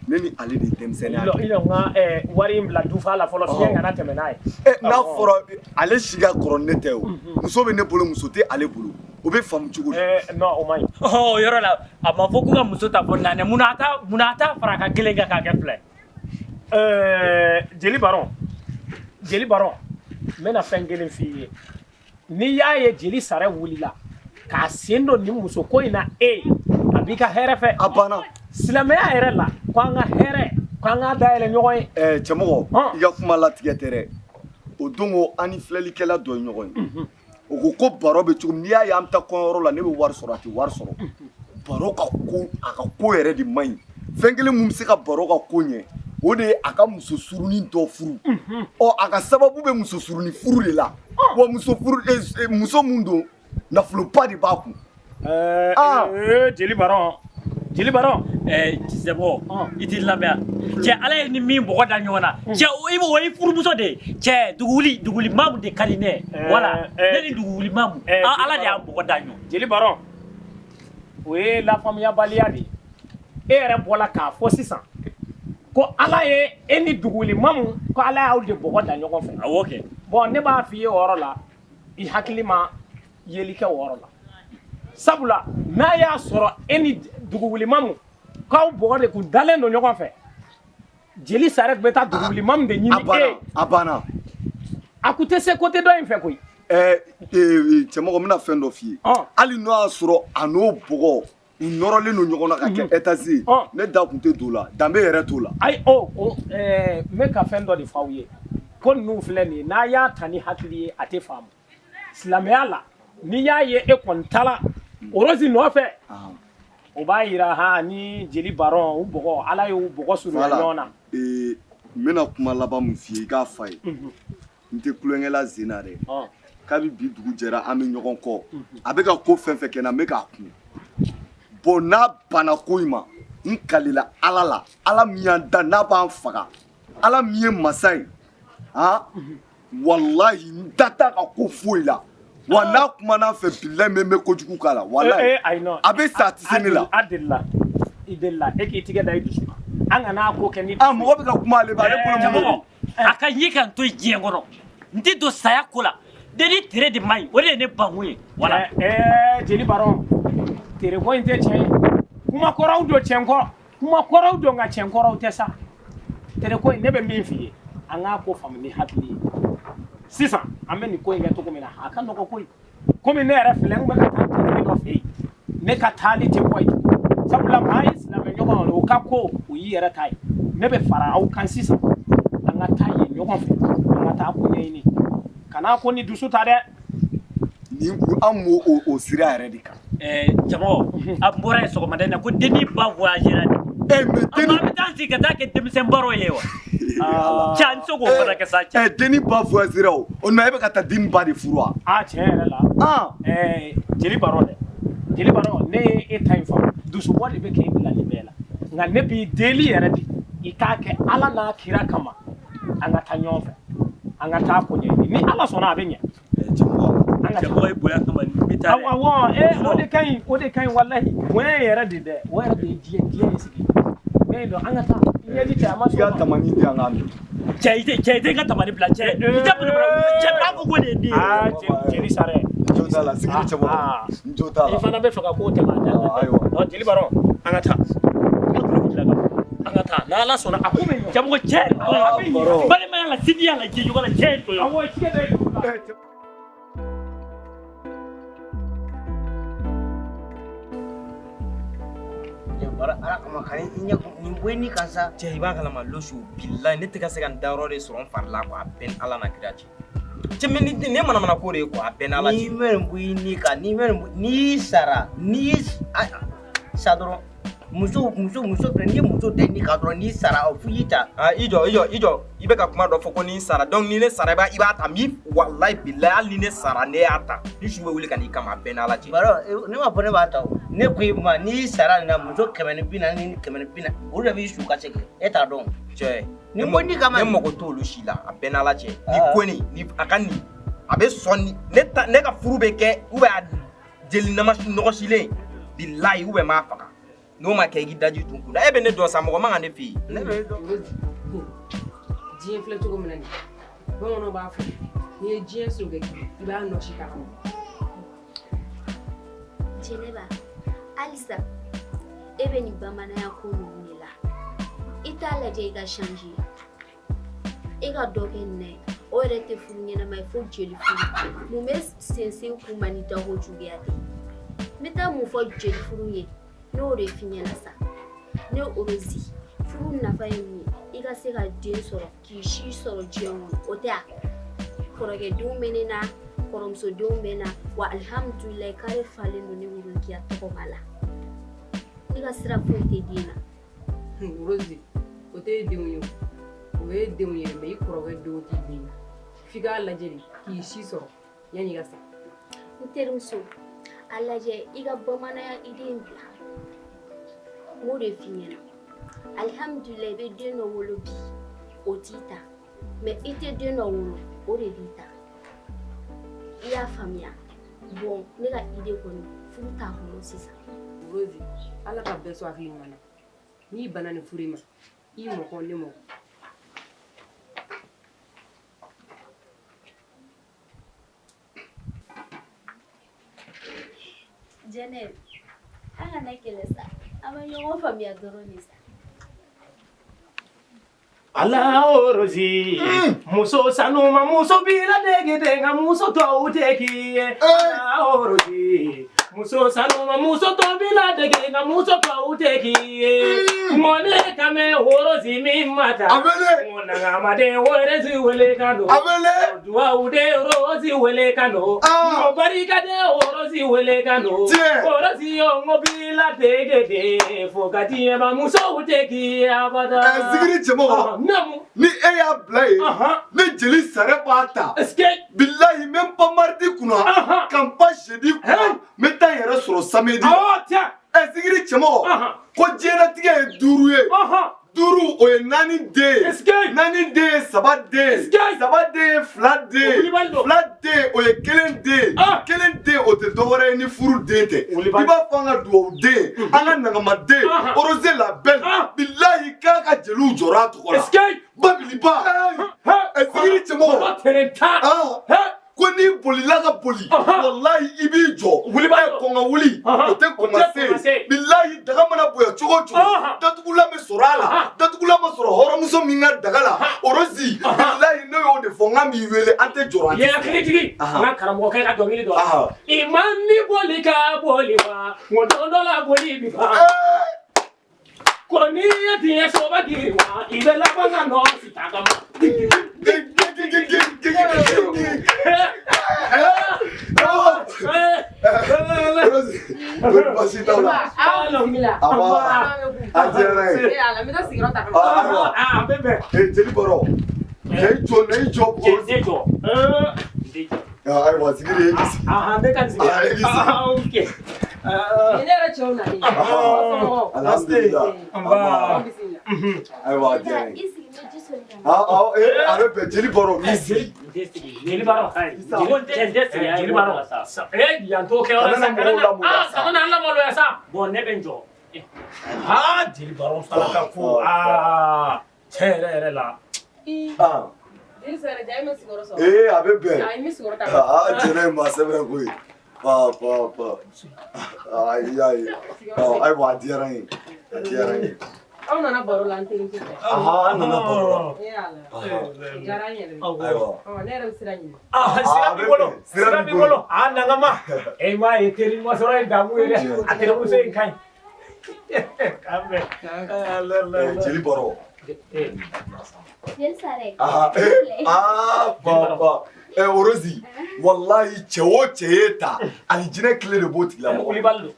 ne ni ale de ye denmisɛnninya kɛ. I n ka wari in bila dufa la fɔlɔ, fiɲɛ kana tɛmɛ n'a ye. N'a fɔra ale si ka kɔrɔ ne tɛ, o muso bɛ ne bolo, muso tɛ ale bolo, o bɛ faamu cogo di? Non, o man ɲi. O yɔrɔ la, a ma fɔ ko ka muso ta fɔ naani. Munna a ta fara a ka kelen kan k'a kɛ fila ye? Jeli baron, jeli baron, n bɛna fɛn kelen f'i ye. N'i y'a ye jeli sara wulila k'a sen don nin muso ko in na, e a b'i ka hɛrɛ fɛ. A banna. Silamɛya yɛrɛ la, ko an ka hɛrɛ, ko an k'a dayɛlɛ ɲɔgɔn ye. Cɛmɔgɔ, i ka kuma latigɛ tɛ dɛ. O don ko an ni filɛlikɛla dɔ ye ɲɔgɔn ye. O ko baro bɛ cogo min, n'i y'a ye an bɛ taa kɔɲɔyɔrɔ la, ne bɛ wari sɔrɔ, a tɛ wari sɔrɔ. Baro ka ko, a ka ko yɛrɛ de man ɲi. Fɛn kelen mun bɛ se ka baro ka ko ɲɛ, o de ye a ka muso surunin dɔ furu. Ɔ, a ka sababu bɛ muso surunin furu de la. Wa muso furu, muso mun don, nafoloba de b'a kun. Jeli baron, jeli baron. Cɛmɔgɔ, i t'i lamɛn. Cɛ, ala ye ni min bɔgɔ da ɲɔgɔn na, cɛ, o ye furumuso de ye. Cɛ, duguli mamu de ka di ne ye. Wala ne ni duguli mamu, ala de y'an bɔgɔ da ɲɔgɔn. Jeli baron, o ye lafaamuyabaliya de ye. E yɛrɛ bɔla k'a fɔ sisan ko ala ye e ni duguli mamu, ko ala y'aw de bɔgɔ da ɲɔgɔn fɛ. Awɔ kɛ. Bon, ne b'a f'i ye o yɔrɔ la, i hakili ma yeli kɛ o yɔrɔ la. Sabula n'a y'a sɔrɔ e ni duguli mamu k'aw bɔgɔ de kun dalen don ɲɔgɔn fɛ, jeli sare tun bɛ taa duguli mamu de ɲini e. A banna. A kun tɛ se côté dɔ in fɛ koyi. Cɛmɔgɔ, n bɛna fɛn dɔ f'i ye. Hali n'o y'a sɔrɔ a n'o bɔgɔ u nɔrɔlen don ɲɔgɔn na ka kɛ étage ye, ne da kun tɛ don o la, danbe yɛrɛ t'o la. Ayi, n bɛ ka fɛn dɔ de f'aw ye. Ko ninnu filɛ nin ye, n'a y'a ta ni hakili ye, a tɛ faamu. Silamɛya la, n'i y'a ye e kɔni taara Orozi nɔfɛ, o b'a yira ha ni jeli baron u bɔgɔ, ala y'u bɔgɔ surunya ɲɔgɔn na. N bɛna kuma laban min f'i ye, i k'a f'a ye. N tɛ tulonkɛ la sen na dɛ. Kabi bi dugu jɛra, an bɛ ɲɔgɔn kɔ. A bɛ ka ko fɛn fɛn kɛ n na, n bɛ k'a kun. Bon, n'a banna ko in ma, n kalila ala la, ala min y'an da n'a b'an faga, ala min ye masa ye, han, walahi n da t'a ka ko foyi la. Wa n'a kumana fɛ, bilahi, n bɛ kojugu k'a la, walahi. A bɛ sa, a tɛ se ne la. A delila, i delila, e k'i tigɛ da i dusu kan. An kana ko kɛ ni. Ah, mɔgɔ bɛ ka kuma ale fɛ, ale bolo mun don? A ka ye ka n to diɲɛ kɔnɔ, n tɛ don saya ko la. Den ni tere de man ɲi, o de ye ne bankun ye. Wala. Jeli baron, tere ko in tɛ tiɲɛ ye. Kuma kɔrɔw don tiɲɛ kɔrɔ, kuma kɔrɔw don, nka tiɲɛ kɔrɔw tɛ sa. Tere ko in, ne bɛ min f'i ye, an k'a ko faamu ni hakili ye. Sisan an bɛ nin ko in kɛ cogo min na, a ka nɔgɔ koyi. Komi ne yɛrɛ filɛ, n bɛ ka taa jatigi dɔ fɛ yen, ne ka taali tɛ bɔ yen. Sabula maa ye silamɛ ɲɔgɔn ye, o ka ko o y'i yɛrɛ ta ye. Ne bɛ fara aw kan sisan, an ka taa yen ɲɔgɔn fɛ, an ka taa ko ɲɛɲini. Kana ko ni dusu ta dɛ. Nin kun an b'o o sira yɛrɛ de kan. Cɛmɔgɔ, a bɔra yen sɔgɔmada in na ko denni ba voyagera de. Mais denni. An bɛ taa sigi ka taa kɛ denmisɛn baro ye wa? Cɛ, an tɛ se k'o fana kɛ sa cɛ. Denni ba voyagera o. O tuma e bɛ ka taa denni ba de furu wa? Ah, tiɲɛ yɛrɛ la. Jeli baron dɛ. Jeli baron, ne ye e ta in faamu. Dusubɔ de bɛ k'e bila nin bɛɛ la. Nka ne b'i deli yɛrɛ de, i k'a kɛ ala n'a kira kama. An ka taa ɲɔgɔn fɛ. An ka taa ko ɲɛɲini. Ni ala sɔnna, a bɛ ɲɛ. Cɛmɔgɔ ye bonya kama nin bɛ taa dɛ. Awɔ, o de ka ɲi, o de ka ɲi walahi. Bonya yɛrɛ de dɛ, o yɛrɛ de ye diɲɛ in sigi. Ne ye dɔn, an ka taa. I ɲɛji cɛ, a ma I ka tamani di yan k'a min. Cɛ, i tɛ n ka tamani bila cɛ. I tɛ bolo cɛ, b'a fɔ ko de ye den ye. Aa, jeli sara. N jo t'a la, sigiri cɛmɔgɔ. N jo t'a la. I fana bɛ fɛ ka ko tɛmɛ a dan kan. Ayiwa. Ɔ, jeli baron, an ka taa. An ka taa. N'ala sɔnna, a ko bɛ ɲɛ. Cɛmɔgɔ, cɛ. Balimaya la, sinjiya la, jɛɲɔgɔn la, cɛ ye tɔɲɔ. Awɔ, i tigɛ da i dusu la. Bara ala kama ka i ɲɛ nin bɔ i ni kan sa. Cɛ, i b'a kalama Losu, bilahi ne tɛ ka se ka n dayɔrɔ de sɔrɔ n fari la quoi, a bɛɛ ni Ala n'a kira cɛ. Cɛ, mais ni ne manamana ko de ye quoi, a bɛɛ n'Ala cɛ. N'i bɛ nin bɔ i ni kan, n'i bɛ nin bɔ, n'i sara, n'i sa dɔrɔn, muso muso muso filɛ, n'i ye muso da i ni kan dɔrɔn, n'i sara o f'i y'i ta. Ah, i jɔ, i jɔ, i jɔ, i bɛ ka kuma dɔ fɔ ko ni n sara, donc ni ne sara i b'a ta min, walayi bilayi hali ni ne sara ne y'a ta, ni su bɛ wuli ka n'i kama, a bɛɛ n'Ala cɛ. Baro, ne m'a fɔ ne b'a ta o. Ne ko i ma n'i sara nin na, muso 140 ni 140, olu de b'i su ka segin, e t'a dɔn. Cɛ, Ni ko ni kama. Ne mago t'olu si la, a bɛɛ n'Ala cɛ. Ni ko nin, ni a ka nin, a bɛ sɔn ni ne ta, ne ka furu bɛ kɛ ou bien a jeli nama nɔgɔsilen, bilayi ou bien n b'a faga. N'o ma kɛ i k'i daji tun kun na, e bɛ ne dɔn sa, mɔgɔ man kan ne fɛ yen. Ne bɛ dɔn. Diɲɛ filɛ cogo min na nin, bamananw b'a fɔ n'i ye diɲɛ sokɛ i b'a nɔsi k'a kɔnɔ. Jɛnɛba, halisa e bɛ nin bamananya ko ninnu de la, i t'a lajɛ i ka changer, e ka dɔ kɛ nin na ye, o yɛrɛ tɛ furu ɲɛnama ye fo jeli furu. Mun bɛ sensen kun ma ni dako juguya tɛ? N bɛ taa mun fɔ jeli furu ye? N'o de f'i ɲɛna sa, ne Orozi, furu nafa ye mun ye? I ka se ka den sɔrɔ k'i si sɔrɔ diɲɛ kɔnɔ, o tɛ a? Kɔrɔkɛdenw bɛ ne na, kɔrɔmusodenw bɛ na, wa alihamudulilayi kare falen don ne Worokiya tɔgɔma la. Ne ka sira foyi tɛ den na. Rosi, o tɛ denw ye, o ye denw ye, mais i kɔrɔkɛ denw t'i den ye. F'i k'a lajɛ de k'i si sɔrɔ yanni i ka sa. N terimuso, a lajɛ i ka bamananya idée in bila. N b'o de f'i ɲɛna. Alihamudulilayi i bɛ den dɔ wolo bi, o t'i ta, mais i tɛ den dɔ wolo, o de b'i ta. I y'a faamuya? Bon, ne ka idée kɔni, furu t'a kɔnɔ sisan. Rosi, Ala ka bɛɛ sɔn hakili ɲuman na. N'i banna nin furu in ma, i mɔkɔ ne mɔkɔ. Jɛnɛ, an kana kɛlɛ sa, an bɛ ɲɔgɔn faamuya dɔrɔn de sa. Ala Orozi, muso sanuma, muso b'i ladege de, nka muso tɔw tɛ k'i ye. Ala Orozi, muso sanuma, muso tɔw b'i ladege, nka muso tɔw tɛ k'i ye. Mɔne kame Orozi min ma ta. Abele. Mɔnangamaden Orozi wele ka don. Abele. Duwawu de Orozi wele ka don. Mɔ barika de Orozi wele ka don. Orozi yo ŋo b'i ladege de, fo ka diɲɛ ban musow tɛ k'i ye abada. Zigiri cɛmɔgɔ. Naamu. Ni e y'a bila yen, ne jeli sara b'a ta. Bilahi n bɛ n pan mardi kunna, ka n pan jeudi kunna, n bɛ taa n yɛrɛ sɔrɔ samedi. Zigiri cɛmɔgɔ, ko diɲɛlatigɛ ye 5 ye. 5 o ye 4 den ye. 4 den ye 3 den ye. 3 den ye 2 den ye. 2 den o ye 1 den ye. 1 den o tɛ dɔwɛrɛ ye ni furu den tɛ. I b'a fɔ an ka duwawu den, an ka nagama den, Rose la belle, bilahi k'a ka jeliw jɔra a tɔgɔ la. Babiliba. Zigiri cɛmɔgɔ. Ko n'i bolila ka boli, walahi i b'i jɔ. Kɔn ka wuli, o tɛ kɔn ka se. Bilahi daga mana bonya cogo o cogo, datugulan bɛ sɔrɔ a la. Datugulan ma sɔrɔ hɔrɔnmuso min ka daga la, Orozi, bilahi ne y'o de fɔ, n k'an b'i wele, an tɛ jɔrɔ. Ye hakili jigin, n ka karamɔgɔkɛ ka dɔnkili dɔ la. I ma ni boli ka boli wa, n ko don dɔ la boli bi ban. Ko n'i ye diɲɛ soba girin wa, i bɛ laban ka nɔ si tagama. Baasi t'aw la. A diyara n ye. Ala, n bɛ taa sigiyɔrɔ ta ka na. A bɛ bɛn. Jeli Baro, na i jɔ, na i jɔ. N tɛ jɔ. Ayiwa, Zigiri e k'i sigi. Ne ka sigi. E k'i sigi. Ok. Ni ne yɛrɛ cɛw nalen. Alhamdulillah. Ayiwa, a diyara n ye. I sigi, n bɛ ji soli ka na. A bɛ bɛn, Jeli Baro, n b'i sigi. Jeli Baro. Jeli Baro. Yan t'o kɛ yɔrɔ sa. Kana na mɔgɔw lamaloya sa. Kana na an lamaloya sa. Bon, ne bɛ n jɔ. Jeli Baro fana ka ko. Tiɲɛ yɛrɛ yɛrɛ la. Jeli sara ja, e ma sigiyɔrɔ sɔrɔ. Ee, a bɛ bɛn. I ma sigiyɔrɔ ta. Jɛnɛ ye maa sɛbɛ koyi. Pa pa pa. I y'a ye. Ayiwa, a diyara n ye. A diyara n ye. Aw nana baro la an terimuso fɛ. An nana baro la. E ala. O diyara n yɛrɛ ye. Ayiwa. Ne yɛrɛ bɛ sira ɲini. Sira b'i bolo. Sira b'i bolo. Nangama. E m'a ye teri ɲuman sɔrɔ ye damu ye dɛ. A terimuso in ka ɲi. K'an bɛn. Jeli baro. Jeli Sare. Ah, ah, papa. Orozi, wallahi cɛ o cɛ ye ta, alijinɛ tile de b'o tigilamɔgɔ. Kulibali don.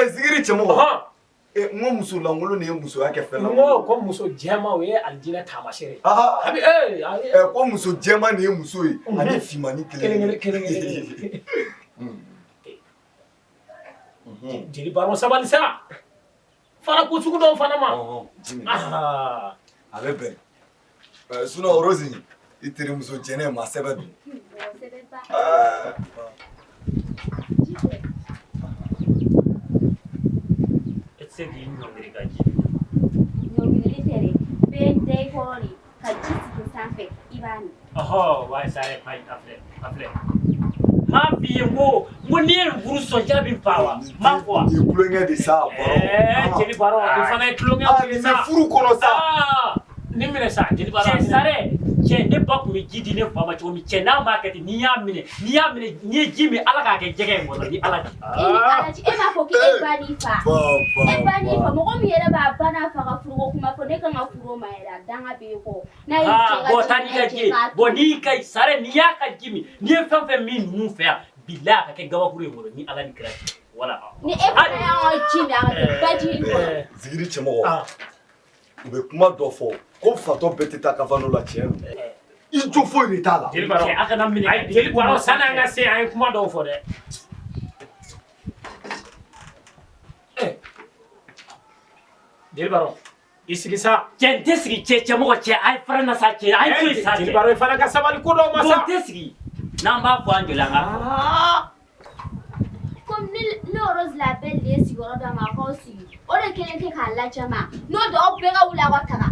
Zigiri cɛmɔgɔ. N ko muso lankolon de ye musoya kɛ fɛn N ko ko muso jɛman o ye alijinɛ taamasere ye. A bɛ Ko muso jɛman de ye muso ye ani finmani kelen kelen kelen kelen. Jeli Baro sabali sa. Fara ko sugu dɔw fana ma. A bɛ bɛn. Sinon Orozi, i terimuso jɛnɛ maa sɛbɛ don. E tɛ se k'i ɲɔngiri ka ji. Ɲɔngirili tɛ dɛ. Bɛɛ da i kɔrɔ de ka ji sigi sanfɛ i b'a min. Ɔhɔ, wa Sare, ayi, a filɛ, a filɛ. N m'a f'i ye n ko n'i ye nin furu sɔn ja bɛ fa wa? N m'a fɔ wa? Nin ye tulonkɛ de sa, Baro. Jeli Baro, nin fana ye tulonkɛ ye sa. Nin bɛ furu kɔnɔ sa. Nin minɛ sa, Jeli Baro. Cɛ Sare, cɛ ne ba tun bɛ ji di ne fa ma cogo min, cɛ n'a m'a kɛ ten, n'i y'a minɛ, n'i y'a minɛ, n'i ye ji min, Ala k'a kɛ jɛgɛ ye n kɔnɔ ni Ala cɛ. E ni Ala cɛ, e m'a fɔ k'e ba n'i fa. E ba n'i fa, mɔgɔ min yɛrɛ b'a ba n'a fa ka furuko kuma fɔ, ne kan ka furu o ma yɛrɛ, a danga b'e kɔ. N'a y'i cɛ ka Bɔn taa n'i ka ji ye. Bɔn n'i ka Sare, n'i y'a ka ji min, n'i ye fɛn fɛn min ninnu fɛ yan, bilahi a ka kɛ gabakuru ye n kɔnɔ ni Ala ni kira cɛ. Voilà. Ni e fana y'an ka ji min, a ka kɛ baji ye i kɔnɔ. Zigiri cɛmɔgɔ. U bɛ kuma dɔ fɔ ko fatɔ bɛɛ tɛ taa kafano la, tiɲɛ don. I jo foyi de t'a la. Jeli Baro, a kana minɛ. Ayi, Jeli Baro, sani an ka se, an ye kuma dɔw fɔ dɛ. Jeli Baro, i sigi sa. Cɛ n tɛ sigi, cɛ cɛmɔgɔ, cɛ a ye fara n na sa, cɛ a ye to yen sa. Jeli Baro, i fana ka sabali ko dɔw ma sa. Bon n tɛ sigi. N'an b'a fɔ an joli an k'a fɔ. Komi ne Rose la bɛɛ de ye sigiyɔrɔ d'a ma, a k'aw sigi. O de kelen tɛ k'a lajama. N'o tɛ aw bɛɛ ka wuli aw ka taga.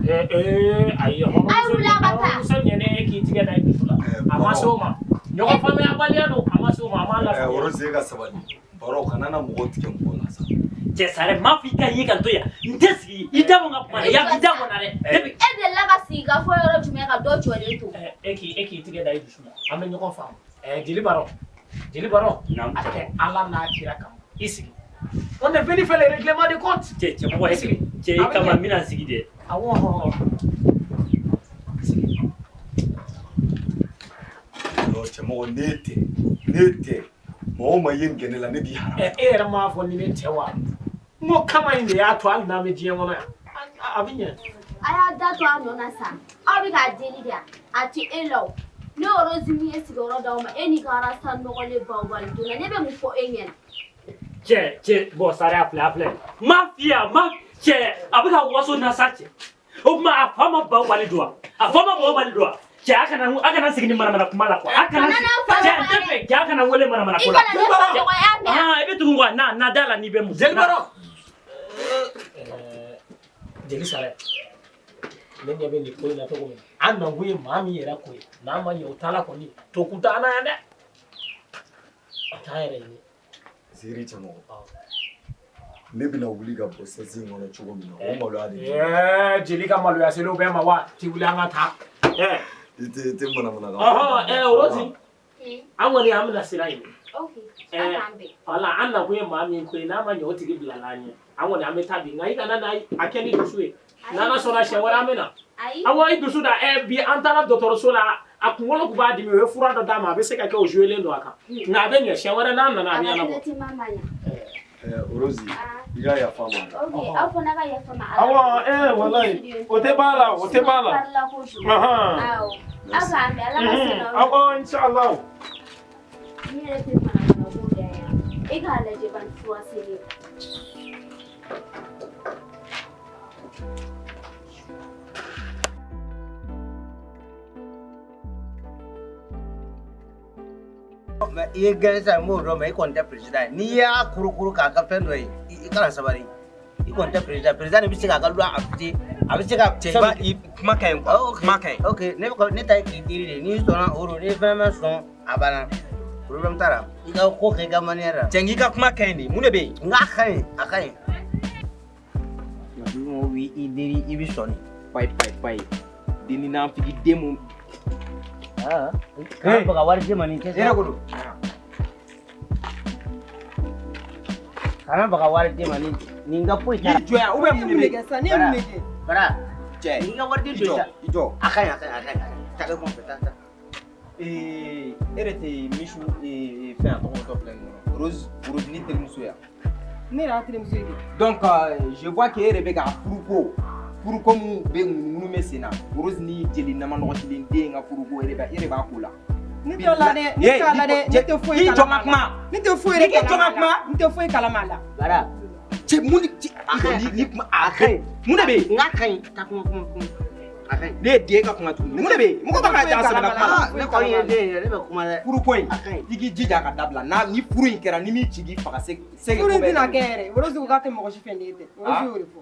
Ayi, hɔrɔnmuso ɲɛnɛ e k'i tigɛ da i dusu la. A ma se o ma. Ɲɔgɔn faamuyabaliya don, a ma se o ma, a m'a lafaamuya. Rose e ka sabali. Baro, kana na mɔgɔw tigɛ mɔgɔ la sa. Cɛ Sare, n m'a fɔ i ka ye ka n to yan. N tɛ sigi. I da bɔ n ka kuma na. I da bɔ n na dɛ. E delila ka sigi ka fɔ yɔrɔ jumɛn ka dɔ jɔlen to? E k'i tigɛ da i dusu la. An bɛ ɲɔgɔn faamu. Jeli Baro. Jeli Baro, a kɛ Ala n'a kira kama, i sigi. On est venu faire le règlement de compte. Cɛ cɛmɔgɔ, i sigi. Cɛ i kama n bɛna sigi dɛ. Awɔ. Sigi. Non cɛmɔgɔ, n'e tɛ, maa o maa ye nin kɛ ne la, ne b'i haramu. E yɛrɛ m'a fɔ ni ne tɛ wa? N ko kama in de y'a to hali n'an bɛ diɲɛ kɔnɔ yan, a bɛ ɲɛ. A y'a da to a nɔ na sa. Aw bɛ k'a deli de, a tɛ e la o. Ne Rose min ye sigiyɔrɔ d'aw ma, e n'i ka arasa nɔgɔlen bawubali donna, ne bɛ mun fɔ e ɲɛna? Cɛ bɔn Sare, a filɛ. N m'a f'i ye, a ma cɛ, a bɛ ka waso na sa cɛ. O tuma a fa ma bawubali don wa? A fa ma bawubali don wa? Cɛ a kana sigi ni manamana kuma la quoi. A kana cɛ n tɛ fɛ, cɛ a kana n wele manamana ko la. I kana ne fa dɔgɔya mɛn. I bɛ tugu n kɔ, na da la n'i bɛ mun. Jeli Baro. Jeli Sare, ne ɲɛ bɛ nin ko in na cogo min na, an nakun ye maa min yɛrɛ ko ye, n'a ma ɲɛ o t'a la kɔni, to kun t'an na yan dɛ. A t'an yɛrɛ ɲini. Zigiri cɛmɔgɔ, ne bɛna wuli ka bɔ sɛsi in kɔnɔ cogo min na, o maloya de bɛ. Jeli ka maloya selen o bɛɛ ma wa, ti wuli an ka taa. I tɛ manamana kan. Rose, an kɔni an bɛna sira ɲini. Ok, a k'an bɛn. Wala, an nakun ye maa min ko ye, n'a ma ɲɛ o tigi bilala an ɲɛ. An kɔni an bɛ taa bi, nka i kana na a kɛ ni dusu ye. N'Ala sɔnna siɲɛ wɛrɛ an bɛ na. Awɔ, i dusu da. Bi an taara dɔgɔtɔrɔso la, a kunkolo tun b'a dimi, u ye fura dɔ d'a ma, a bɛ se ka kɛ o joué don a kan. Nka a bɛ ɲɛ, siɲɛ wɛrɛ n'a nana a bɛ ɲɛnabɔ. A ka traitement ma ɲa. Rose, i ka yafa n ma. Ok, aw fana ka yafa n ma. Awɔ, walayi, o tɛ ban la, o tɛ ban la. Parila kojugu. Awɔ. Aw k'an bɛn, Ala ka se n'aw ye. Awɔ, inshallah. Ne yɛrɛ tɛ manamana ko da yan. E k'a lajɛ bani fura selen. Mais i ye gɛrɛ sisan, n b'o dɔn, mais i kɔni tɛ président ye. N'i y'a kurukuru k'a ka fɛn dɔ ye, i kana sabali. I kɔni tɛ président. Président de bɛ se k'a ka loi appliquer. A bɛ se ka. Cɛ, i kuma ka ɲi quoi. Kuma ka ɲi. Ok, ne ta ye k'i deli de. N'i sɔnna o don, n'i fana ma sɔn, a banna. Problème t'a la. I ka ko kɛ i ka manière la. Cɛ, n k'i ka kuma ka ɲi de. Mun de bɛ yen? N k'a ka ɲi, a ka ɲi. Nka ni mɔgɔw b'i deli, i bɛ sɔn de. Payi payi payi. Den ni nafigi den mun. Kana baga wari di ma nin tɛ E yɛrɛ ko don. Kana baga wariden ma ni nin ka foyi t'a la. I jɔ yan ou bien mun de Ne ye bɛ mun de kɛ sisan? Ne ye mun de kɛ? Bara. Cɛ, N'i ka wariden i to jɔ, yen sa. i jɔ. A ka ɲi, a ka ɲi, a ka ɲi. Taa kɛ kɔfɛ, taa, taa. E yɛrɛ tɛ Misu fɛn a tɔgɔ tɔ filɛ nin kɔnɔ Rose Rose ni terimuso ya. Ne yɛrɛ y'a terimuso ye kɛ. Donc je vois que e yɛrɛ bɛ ka furuko mun bɛ ŋunuŋunu bɛ sen na, Rose ni jeli namanɔgɔsilen den ka furuko, e yɛrɛ b'a ko la. Ne t'o la dɛ, ne t'o la dɛ, ne tɛ foyi I jɔ kalama ka kuma. Ne tɛ foyi de I k'i jɔ ka kalama a la. kuma. N tɛ foyi kalama a la. Bara. Cɛ, mun ni cɛ, A ka ɲi. ni kuma A ka ɲi. Mun de bɛ yen? N k'a ka ɲi. Taa kuma, kuma, kuma. A ka ɲi. Ne ye den ka kuma tuguni. Mun de bɛ yen? Mɔgɔ b'a ka ja sɛbɛ la kuma la. Ah, ne kɔni ye den ye, ne bɛ kuma dɛ. Furuko in, A ka ɲi. i k'i jija ka dabila. N'a ni furu in kɛra, ni m'i ci k'i faga, se Furu in tɛna kɛ yɛrɛ. Rose ko k'a tɛ mɔgɔ si fɛ ni e tɛ. Rose y'o de fɔ.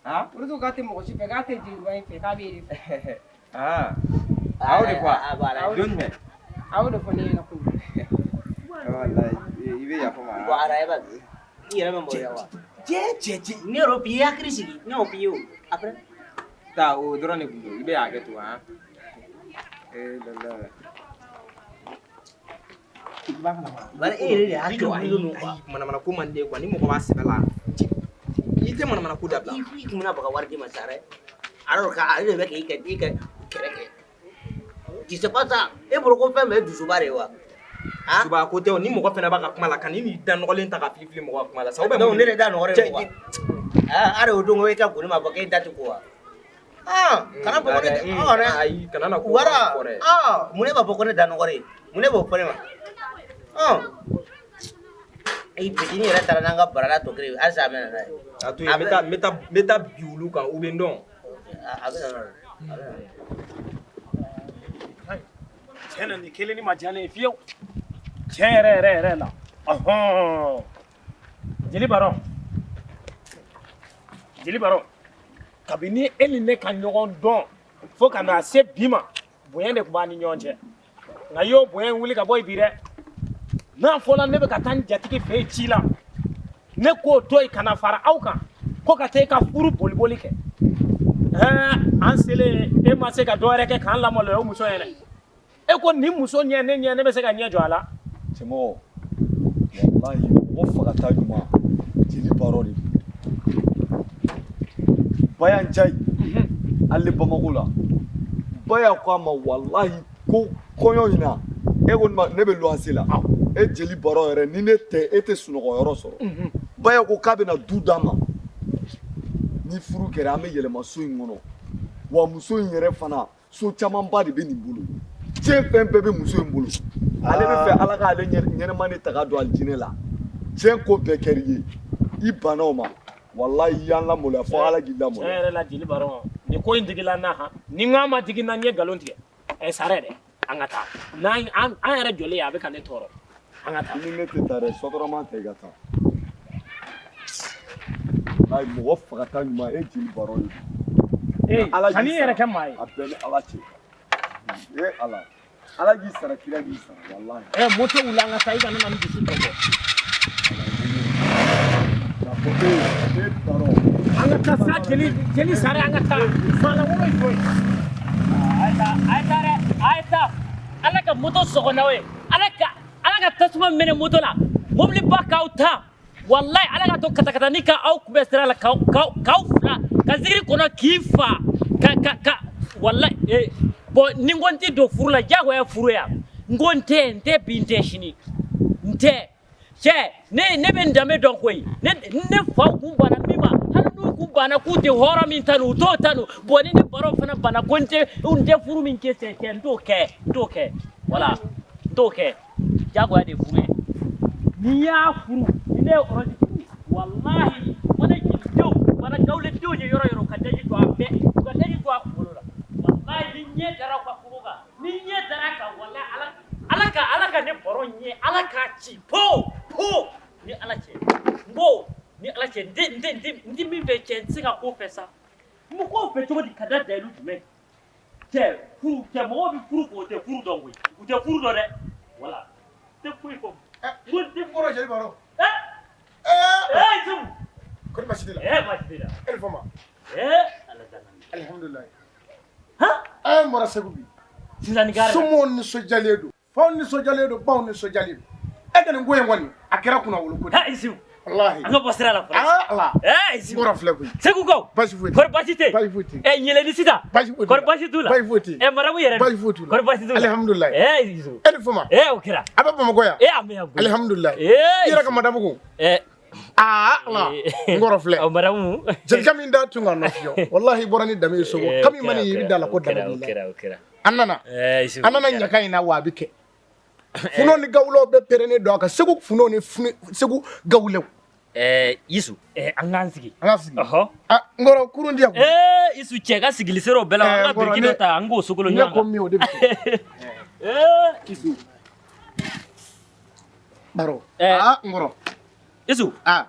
Ah. Rose ko k'a tɛ mɔgɔ si fɛ, k'a tɛ jeliba in fɛ, k'a b'e de fɛ. Ah. A y'o de fɔ. Ah, voilà. Don jumɛn? A y'o de fɔ ne ɲɛna koyi. Walayi, i bɛ yafa n ma. Bon, ara, i yɛrɛ bɛ maloya wa? Cɛ, cɛ, cɛ. Ne yɛrɛ f'i ye, i hakili sigi. Ne y'o f'i ye o. Après. Taa, o dɔrɔn de kun don. I bɛ hakɛ to han. Eh lala. I b'a kalama. Bari e yɛrɛ de hakili I jɔ, wulilen don quoi. Ayi, manamana ko man di ne ye quoi. Ni mɔgɔ b'a sɛbɛ la, i tɛ manamana ko dabila. I kun bɛna baga wari di ma sa dɛ. Alors que ale de bɛ k'i kɛ i ka kɛlɛ kɛ. Tu sais pas ça. E bolo ko fɛn bɛɛ ye dusuba de ye wa? Ah? Dusuba ko tɛ o, ni mɔgɔ fana b'a ka kuma la, ka n'i da nɔgɔlen ta ka fili fili mɔgɔ ka kuma la sa, ou bien Donc mun ne de da nɔgɔlen Cɛ, don wa? Ah, hali o don ko e ka koli ma fɔ k'e da tɛ ko wa? Ah, kana fɔ ko ne ah dɛ. Ayi, kana na ko Wara. fɔ dɛ. Ah, mun ne b'a fɔ ko ne da nɔgɔlen? Mun ne b'o fɔ ne ma? Ah. Ayi, petit yɛrɛ taara n'an ka barada tɔ kelen ye, halisa a bɛ na n'a ye. A to yen, n bɛ taa n bɛ taa n bɛ taa bi olu kan, u bɛ n dɔn. A bɛ na n'a ye. A bɛ na n'a ye. Tiɲɛ na, nin kelen ni ma diya ne ye fiyewu, tiɲɛ yɛrɛ yɛrɛ yɛrɛ la. Ɔhɔn, jeli Barɔn, jeli Barɔn, kabini e ni ne ka ɲɔgɔn dɔn fo ka na se bi ma, bonya de tun b'an ni ɲɔgɔn cɛ, nka i y'o bonya in wuli ka bɔ yen bi dɛ. N'a fɔla ne bɛ ka taa n jatigi fɛ yen ci la, ne k'o to yen ka na fara aw kan ko ka taa e ka furu boliboli kɛ. Ɛɛ, an selen, e ma se ka dɔ wɛrɛ kɛ k'an lamaloya o muso ye dɛ. E ko nin muso ɲɛ ne ɲɛ, ne bɛ se ka ɲɛ jɔ a la. Cɛmɔgɔ, walahi, mɔgɔ fagata ɲuman, jeli Barɔ de don. Bayan Jayi ale Bamako la, Baya ko a ma, walahi, ko kɔɲɔ in na, e ko ne ma, ne bɛ luwanse la, e jeli Barɔ yɛrɛ, ni ne tɛ, e tɛ sunɔgɔ yɔrɔ sɔrɔ. Baya ko k'a bɛna du d'a ma, ni furu kɛra, an bɛ yɛlɛma so in kɔnɔ. Wa muso in yɛrɛ fana, so camanba de bɛ nin bolo, diɲɛ fɛn bɛɛ bɛ muso in bolo. Ale bɛ fɛ Ala k'ale ɲɛnɛma de ta ka don alijinɛ la. Diɲɛ ko bɛɛ kɛr'i ye, i banna o ma. Walahi, i y'an lamaloya fo Ala k'i Tiɲɛ lamaloya. yɛrɛ la, jeli Barɔn, nin ko in digila n na han. Ni n k'a ma digi n na, n ye nkalon tigɛ. Ɛ, sara dɛ, an ka taa n'an an yɛrɛ jɔlen ye, a bɛ ka ne tɔɔrɔ, an ka taa. I ni ne tɛ taa dɛ, sɔtɔrɔma tɛ, i ka taa. Walahi, mɔgɔ fagata ɲuman, e jeli Barɔ de don. Ee, Ala k'i kan'i yɛrɛ sara. kɛ maa ye. A bɛɛ ni Ala cɛ. E Ala, Ala k'i sara, kira k'i sara, walahi. Ɛ, moto wuli, an ka taa, i kana na n dusu tɔ bɔ. K'a fɔ e e Barɔ. An ka taa sa, jeli sara, an ka taa fala wolo in to yen. A ye taa, a ye taa dɛ, a ye taa. Ala ka moto sɔgɔ n'aw ye, Ala ka tasuma mɛnɛ moto la, mobiliba k'aw ta. Walayi, Ala ka to katakatani ka aw kunbɛn sira la, k'aw fila ka zikiri kɔnɔ k'i fa ka walayi. Eh, bɔn, ni n ko n tɛ don furu la, diyagoya furu yan. N ko n tɛ bi, n tɛ sini, n tɛ. Cɛ, ne bɛ n danbe dɔn koyi. Ne faw kun banna min ma, hali n'u kun banna k'u tɛ hɔrɔn min ta, u t'o ta. Bɔn, ni ne baro fana banna ko n tɛ furu min kɛ, cɛ, n t'o kɛ, n t'o kɛ. Wala, n t'o kɛ. Diyagoya de ye furu ye. N'i y'a furu, ni ne ye orange furu, walahi, mana jelidenw, mana gawuledenw ye yɔrɔ yɔrɔ, ka daji to a bɛɛ, u ka daji to a kunkolo la. Walahi, ni ɲɛ dara u ka kogo kan, ni ɲɛ dara kan, walahi, Ala ka ne baro ɲɛ, Ala k'a ci po po. Ni Ala cɛ, n ko ni Ala cɛ, n tɛ min fɛ, cɛ, n tɛ se ka ko fɛ sa. N bɛ ko fɛ cogo di ka da dayilu jumɛn? Cɛ, furu cɛ, mɔgɔw bɛ furu kɛ, o tɛ furu dɔn koyi, u tɛ furu dɔn dɛ. Wala, n tɛ foyi fɔ, n ko n tɛ. Kɔrɔ, jeli Barɔ. Ɛ ɛ, Segu. Kɔni baasi t'i la? Ɛ, baasi t'i la. E ni fama. Ɛ, Ala tana. Alihamudulilayi. Han. An bɔra Segu bi. Sisan ni gari la. Somɔgɔw nisɔndiyalen don, faw nisɔndiyalen don, baw nisɔndiyalen don. E ka nin ko in kɔni, a kɛra kunna wolo ko de. Ha, Isiw. Walahi. An ka bɔ sira la fɔlɔ. Aa Ala. Ɛɛ N kɔrɔ filɛ koyi. Segukaw. Baasi foyi tɛ. Kɔri baasi tɛ. Baasi foyi tɛ. Ɛ Ɲɛlɛni sisan. Baasi foyi t'u la. Kɔri baasi t'u la. Baasi foyi tɛ. Ɛ maramu yɛrɛ. Baasi foyi t'u la. Kɔri baasi t'u la. Alihamudulilayi. Ɛ Isu. E ni fama. Ɛ o kɛra. A bɛ Bamakɔ yan. Ɛ an bɛ yan koyi. Alihamudulilayi. Ee. I yɛrɛ ka madamu ko. Ɛ. Aa Ala. N kɔrɔ filɛ. Ɔ maramu. Jelikɛ min da tun ka nɔ fiyɔ. Walahi i bɔra ni dame ye so kɔnɔ. Kami mana ye i bɛ da la ko dame O b'i la. kɛra o kɛra. An nana. Ɛ Isu. An nana ɲaga in na wa a bɛ kɛ. Funɛw ni gawulɛw bɛɛ pɛrɛnnen don a kan. Segu funɛw ni Segu gawulɛw. Ɛ Isu. Ɛ an k'an sigi. An ka sigi. Ɔhɔ. Ah, n kɔrɔ kurun di yan. Ee Isu cɛ ka sigili sera o bɛɛ la an ka Ɛ, n kɔrɔ, biriki dɔ ta an k'o sokolo Ne ɲɔgɔn ko kan. min o de bɛ kɛ. Ee Isu. Baro. Ɛ. Aa n kɔrɔ. Isu. Aa.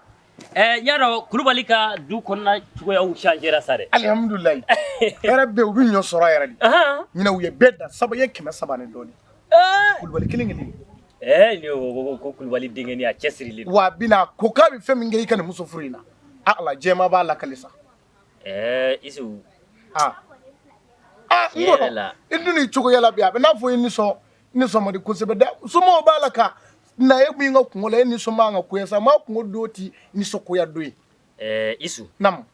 Ɛ y'a dɔn Kulubali ka du kɔnɔna cogoyaw changera sa dɛ. Alihamudulilayi. Hɛrɛ bɛ yen, u bɛ ɲɔ sɔrɔ a yɛrɛ de. Ɲinɛ u ye bɛɛ da saba ye 300 ni dɔɔnin. Kulubali kelen kelen. Ɛ ne ko Kulubali denkɛnin a cɛsirilen don. Wa a bɛna ko k'a bɛ fɛn min kɛ i ka nin muso furu in na. A Ala jɛman b'a lakali sa. Ɛ Isu. Aa. Aa n Tiɲɛ yɛrɛ kɔrɔ la. i dun n'i cogoya la bi a bɛ n'a fɔ i nisɔn man di kosɛbɛ dɛ. Somɔgɔw b'a la ka na e min ka kungo la e nisɔn man kan ka koya sa maa kungo do ti nisɔngoya do ye. Ɛ Isu. Naamu.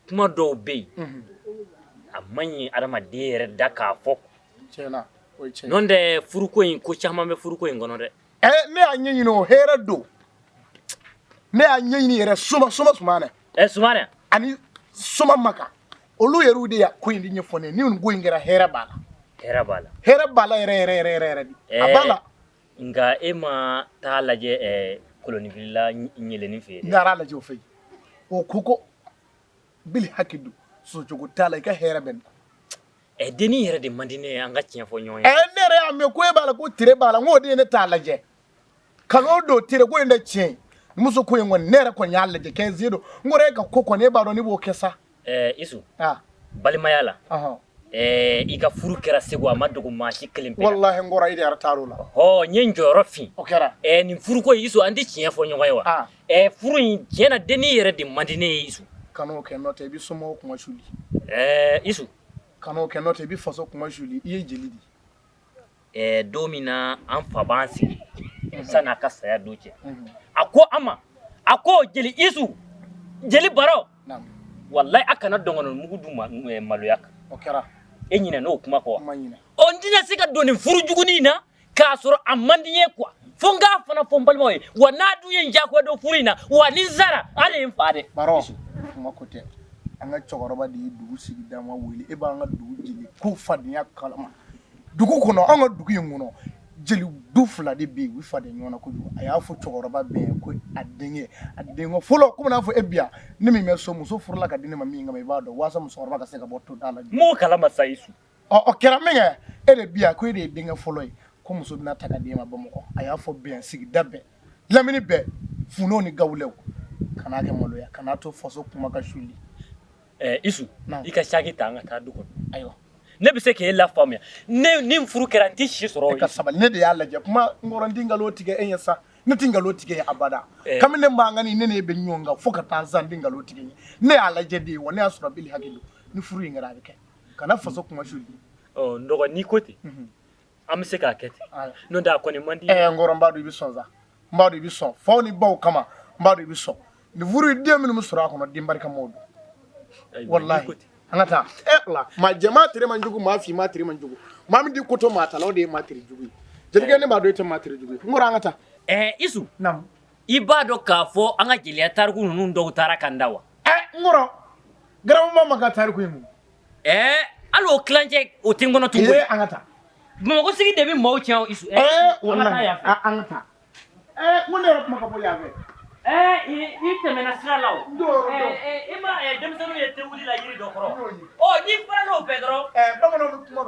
Kuma dɔw bɛ yen. A man ɲi adamaden yɛrɛ da k'a fɔ. Tiɲɛ na o ye tiɲɛ ye. N'o tɛ furuko in ko caman bɛ furuko in kɔnɔ dɛ. Ɛ ne y'a ɲɛɲini o hɛrɛ don. Ne y'a ɲɛɲini yɛrɛ soma soma Sumanɛ. Ɛ Sumanɛ. Ani soma Maka olu yɛrɛw de y'a ko in de ɲɛfɔ ne ye ni nin ko in kɛra hɛrɛ b'a la. Hɛrɛ b'a la. Hɛrɛ b'a la yɛrɛ yɛrɛ yɛrɛ yɛrɛ yɛrɛ de. A b'a la. Nka e ma taa lajɛ ɛ kolonifilila Ɲɛlɛni fɛ yen N dɛ. taara lajɛ o fɛ yen. O ko bili hakɛ don socogo t'a la i ka hɛrɛ bɛ nin. Ɛ dennin yɛrɛ de man di ne ye an ka tiɲɛ fɔ ɲɔgɔn ye. Ɛ ne yɛrɛ y'a mɛn ko e b'a la ko tere b'a la n k'o de ye ne t'a lajɛ. Kalon don tere ko in tɛ tiɲɛ ye. Muso ko in kɔni ne yɛrɛ kɔni y'a lajɛ 15 don n kɔrɔ e ka ko kɔni e b'a dɔn ne b'o kɛ sa. Ɛ Isu. Ah. Balimaya la. Ɔhɔn. Ɛ i ka furu kɛra Segu a ma dogo maa si kelen pe la. Walahi n kɔrɔ e de yɛrɛ taar'o la. Ɔ n ye n jɔyɔrɔ fin. O kɛra. Ɛ nin furuko in Isu an tɛ tiɲɛ fɔ ɲɔgɔn ye wa. Ah. Ɛ furu in tiɲɛ na dennin yɛrɛ de man di ne ye Isu. Kan'o kɛ n'o tɛ i bɛ somɔgɔw kuma suli. Ɛ Isu. Kan'o kɛ n'o tɛ i bɛ faso kuma suli i ye jeli di. Ɛ don min na an fa b'an sigi san'a ka saya don cɛ. A ko an ma a ko jeli Isu jeli Baro. Naamu. Walayi a kana dɔngɔnɔ mugu dun maloya kan. O kɛra. E ɲinɛ n'o kuma kɔ wa? N ma ɲinɛ. Ɔ n tɛna se ka don nin furu jugunin in na k'a sɔrɔ a man di n ye quoi fo n k'a fana fɔ n balimaw ye wa n'a dun ye n diyagoya don furu in na wa ni n sara a de ye n fa dɛ. Baro kuma ko tɛ an ka cɛkɔrɔba de ye dugu sigidama wele e b'an ka dugu jeli ko fadenya kalama dugu kɔnɔ an ka dugu in kɔnɔ jeli du fila de bɛ yen u faden ɲɔgɔn na kojugu a y'a fɔ cɛkɔrɔba bɛɛ ye ko a denkɛ fɔlɔ komi n'a fɔ e bi yan ne min bɛ so muso furula ka di ne ma min kama i b'a dɔn walasa musokɔrɔba ka se ka bɔ to da la. N m'o kalama sa Isu. Ɔ o kɛra min kɛ e de bi yan ko e de ye denkɛ fɔlɔ ye ko muso bɛna ta ka d'e ma Bamakɔ a y'a fɔ bɛn sigida bɛɛ lamini bɛɛ funɛw ni gawulɛw kan'a kɛ maloya kan'a to faso kuma ka suli. Ɛ Isu i ka saki ta an ka taa du kɔnɔ. Ayiwa. Ne bɛ se k'e lafaamuya ne ni n furu kɛra n tɛ si sɔrɔ. E ka sabali ne de y'a lajɛ kuma n kɔrɔ n tɛ nkalon tigɛ e ɲɛ sa ne tɛ nkalon tigɛ ye abada. Kami ne mankan ni ne n'e bɛ ɲɔgɔn kan fo ka taa san n tɛ nkalon tigɛ ye ne y'a lajɛ de wa ne y'a sɔrɔ bili hakɛ don ni furu in kɛra a bɛ kɛ kana faso kuma suli. Ɔ n dɔgɔ n'i ko ten an bɛ se k'a kɛ ten n'o tɛ a kɔni man di. Ɛ n kɔrɔ n b'a dɔn i bɛ sɔn sa n b'a dɔn i bɛ sɔn faw ni baw kama n b'a dɔn i bɛ sɔn nin furu in den minnu bɛ sɔrɔ a kɔnɔ den barikamaw don. Walahi an ka taa ɛ la maa jɛmaa tere man jugu maa finmaa tere man jugu maa min di koto maa ta la o de ye maa tere jugu ye jelikɛ ne b'a dɔn e tɛ maa tere jugu ye n kɔrɔ an ka taa. Ɛ Isu. Naamu. I b'a dɔn k'a fɔ an ka jeliya tariku ninnu dɔw taara ka n da wa. Ɛ n kɔrɔ garabamama ma ka tariku ye mun. Ɛ hali o tilancɛ o tɛ n kɔnɔ tun koyi. Ee an ka taa. Bamakɔ sigi de bɛ maaw tiɲɛ Isu. Ɛ an ka taa yan fɛ. an ka taa. Ɛ n ko ne yɛrɛ kuma ka bɔ yan fɛ. Ɛ i tɛmɛna sira la o. N t'o yɔrɔ dɔn. I ma denmisɛnninw ye tewuli la yiri dɔ kɔrɔ. Ɔ n'i farala o fɛ dɔrɔn. Ɛ bamananw bɛ kuma.